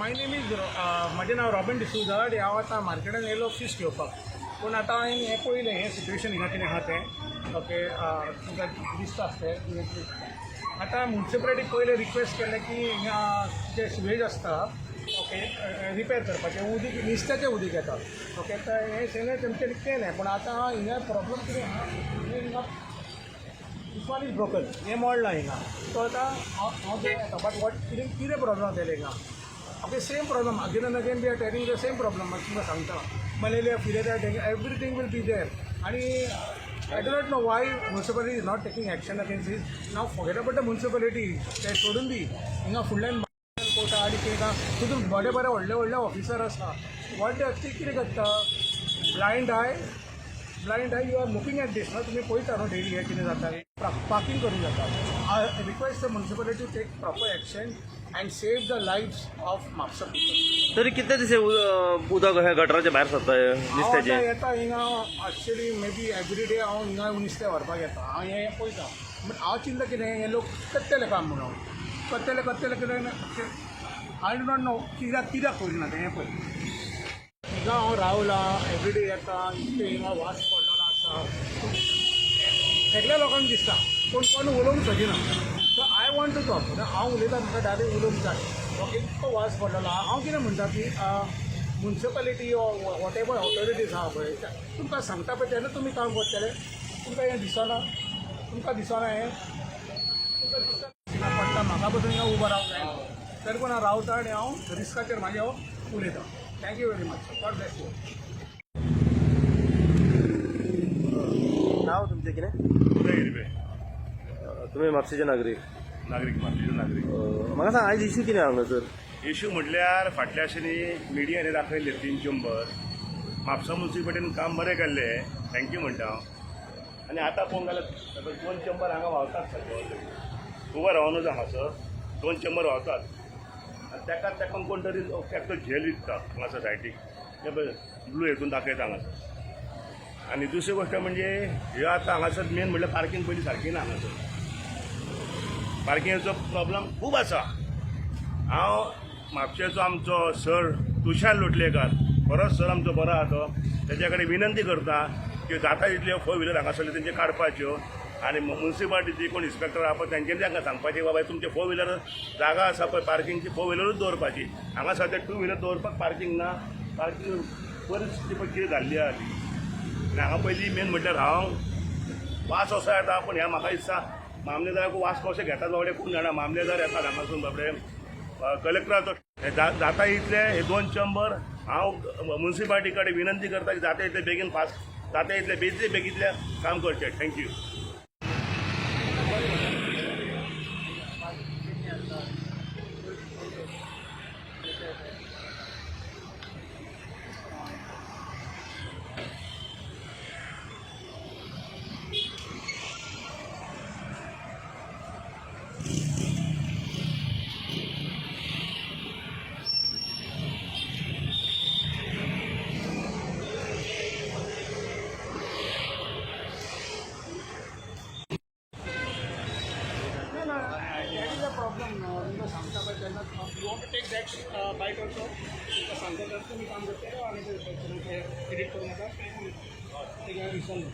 My name is, म्हजें नांव robin D'Souza आनी हांव आतां मार्केटान येयलो फीश घेवपाक. पूण आतां हांवें हें पळयलें, हें सिट्युएशन हिंगा कितें आहा तें. ओके, तुमकां दिसता आसतलें. आतां मुन्सिपालिटी पयलें रिक्वेस्ट केलें की हिंगा जें सिवेज आसता, ओके, रिपेर करपाचें. उदीक, नुस्त्याचें उदीक येता. ओके, तर हें सगळें तेमच्यांनी केलें, पूण आतां हिंगा प्रॉब्लम कितें आहा, हिंगा this one is broken, हें मोडलां हिंगा. सो आतां हांव येता, बट what कितें कितें प्रॉब्लम जातलें हिंगा? Okay, same problem again and again, we are telling the same problem. तुमकां सांगता, malaria, filaria, dengue, everything will be there. आनी I do not know why municipality is not taking action against this. Now forget about the municipality, ते सोडून दी. हिंगा फुडल्यान Carta आनी कितें, तितून बरे बरे व्हडले व्हडले ऑफिसर आसा. What ते कितें करता? Blind eye, blind eye. You are looking at this न्हू, तुमी पळयता न्हू डेली हें कितें जाता, पार्किंग करूंक जाता. I request the municipality to take proper action and save the lives of Mapusa people. तरी कितले दीस हे उदक हे गटराच्या भायर सरता हे हांव आतां नुस्त्याचें? येता हिंगा, actually maybe every day हांव हिंगा नुस्तें व्हरपाक येता. हांव हें पळयता, बट हांव चिंतता कितें, हे लोक करतले काम म्हणून, करतले करतले कितें. I do not know कित्याक कित्याक करिना तें. हें पळय, हिंगा हांव रावलां, एवरी डे येता, इतकें हिंगा वास पडलेलो आसा, सगळ्या लोकांक दिसता, पूण कोण उलोवंक सोदिना. So I want to talk. हांव उलयता, म्हाका डायरेक्ट उलोवंक जाय. ओके, इतको वास पडलेलो आहा. हांव कितें म्हणटा की मुन्सिपालिटी what ever authorities आहा पळय, तुमकां सांगता पळय, तेन्ना तुमी काम करतले. तुमकां हें दिसना? तुमकां दिसना हें? तुमकां दिसना पडटा? म्हाका पसून हिंगा उबो रावंक जायना, तरी पूण हांव रावता आनी हांव रिस्काचेर म्हाजें हांव उलयतां. Thank you very much, God bless you. नाव तुमचें कितें? उदय हिरवे. तुमी म्हापशेचे नागरीक? नागरीक, म्हापशेचो नागरीक. म्हाका सांग, आयज इश्यू कितें हांगासर? इशू म्हटल्यार फाटल्या दिसांनी मिडियानी दाखयल्ले तीन चंबर. म्हापसा मुन्सिपालिटीन काम बरें केल्लें, thank you म्हणटा हांव. आनी आतां पळोवंक गेल्यार दोन चंबर हांगा व्हांवतात सगळे ऑलरेडी. उबो रावनूच हांगासर दोन चंबर व्हांवतात आनी तेकाच तेका कोण तरी एकटो झेल विकता हांगासर सायडीक. हे पळय, ब्लू हेतून दाखयता हांगासर. आनी दुसरी गोश्ट म्हणजे ह्यो आतां हांगासर मेन म्हणल्यार पार्कींग पयलीं सारकी ना हांगासर. पार्किंगाचो प्रॉब्लम खूब आसा. हांव म्हापशेचो आमचो सर तुषार लोटलेकर, बरोच सर आमचो बरो आहा तो, तेच्या कडेन विनंती करता की जाता तितल्यो फोर व्हिलर हांगासरल्यो तेंचे काडपाच्यो आनी मुन्सिपालिटीची कोण इन्स्पेक्टर आहा पळय, तेंच्यांनी तांकां सांगपाचें, बाबा तुमचे फोर व्हिलर जागा आसा पळय पार्किंगची, फोर व्हिलरूच दवरपाची. हांगा सद्या टू व्हिलर दवरपाक पार्किंग ना. पार्किंग परिस्थिती पळय कितें जाल्ली आहा ती. आनी हांगा पयलीं मेन म्हटल्यार हांव वास असो येता, पूण ह्या म्हाका दिसता मामलेदाराक वास कशें घेतात बाबडे कोण जाणा. मामलेदार येतात हांगासून बाबडे, कलेक्टराचो हे जाता इतले हे दोन चंबर, हांव मुन्सिपालिटी कडेन विनंती करता की जाता इतले बेगीन, फास्ट, जाता इतले बेगीन बेगीतले काम करचें. Thank you. ना, that is a problem. तुमकां सांगता पळय तेन्ना, you want to take that bite also. तुमकां सांगता तेन्ना तुमी काम करतले आनी ते एडिट करूं नाका, ते विसरलो.